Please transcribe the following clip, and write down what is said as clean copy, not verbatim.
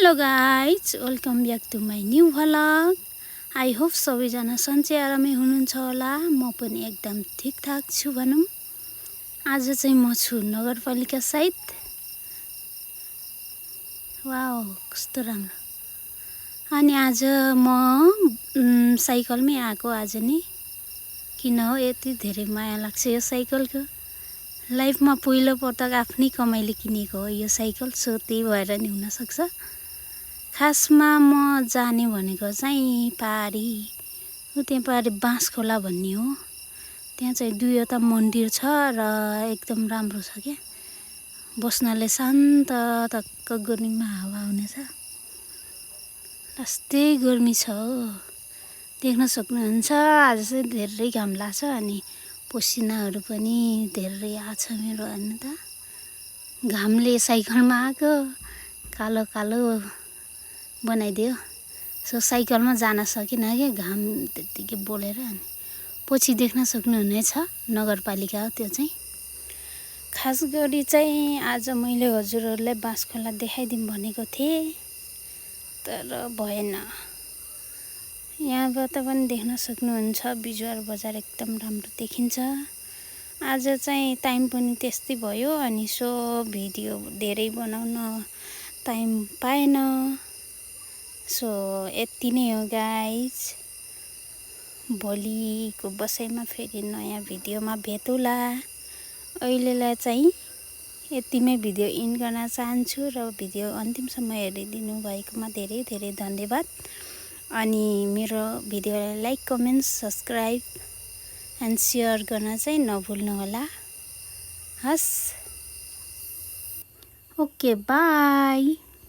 Hello guys, welcome back to my new vlog. I hope सबैजना सन्चै आरामै हुनुहुन्छ होला। म पनि एकदम ठिकठाक छु भनौँ। आज चाहिँ म छु नगरपालिका साइड। वाउ कस्तो राम्रो। अनि आज म साइकलमै आएको आज नि। किन हो यति धेरै माया लाग्छ यो साइकलको। लाइफमा पहिलो पटक आफ्नै कमाइले किनेको हो यो साइकल, सो त्यही भएर नि हुनसक्छ। खासमा म जाने भनेको चाहिँ पारी, त्यहाँ पारी बाँसखोला भन्ने हो। त्यहाँ चाहिँ दुईवटा मन्दिर छ र एकदम राम्रो छ क्या। बस्नाले शान्त टक्क गर्मीमा हावा आउनेछ। लास्टै गर्मी छ हो, देख्न सक्नुहुन्छ। आज चाहिँ धेरै घाम लाग्छ अनि पसिनाहरू पनि धेरै आछ मेरो। हेर्नु त, घामले साइकलमा आएको कालो कालो बनाइदियो। सो साइकलमा जान सकिनँ क्या, घाम त्यत्तिकै बोलेर। अनि पछि देख्न सक्नुहुनेछ नगरपालिका हो त्यो चाहिँ। खास गरी चाहिँ आज मैले हजुरहरूलाई बाँसखोला देखाइदिउँ भनेको थिएँ, तर भएन। यहाँबाट पनि देख्न सक्नुहुन्छ बिजुवार बजार एकदम राम्रो देखिन्छ। आज चाहिँ टाइम पनि त्यस्तै भयो अनि सो भिडियो धेरै बनाउन टाइम पाएन। सो यति नै हो गाइज। भोलिको बसाइमा फेरि नयाँ भिडियोमा भेटौँला। अहिलेलाई चाहिँ यतिमै भिडियो इन्ड गर्न चाहन्छु र भिडियो अन्तिमसम्म हेरिदिनु भएकोमा धेरै धेरै धन्यवाद। अनि मेरो भिडियोलाई like, comment, subscribe and share गर्न चाहिँ नभुल्नुहोला। हस्, ओके बाई।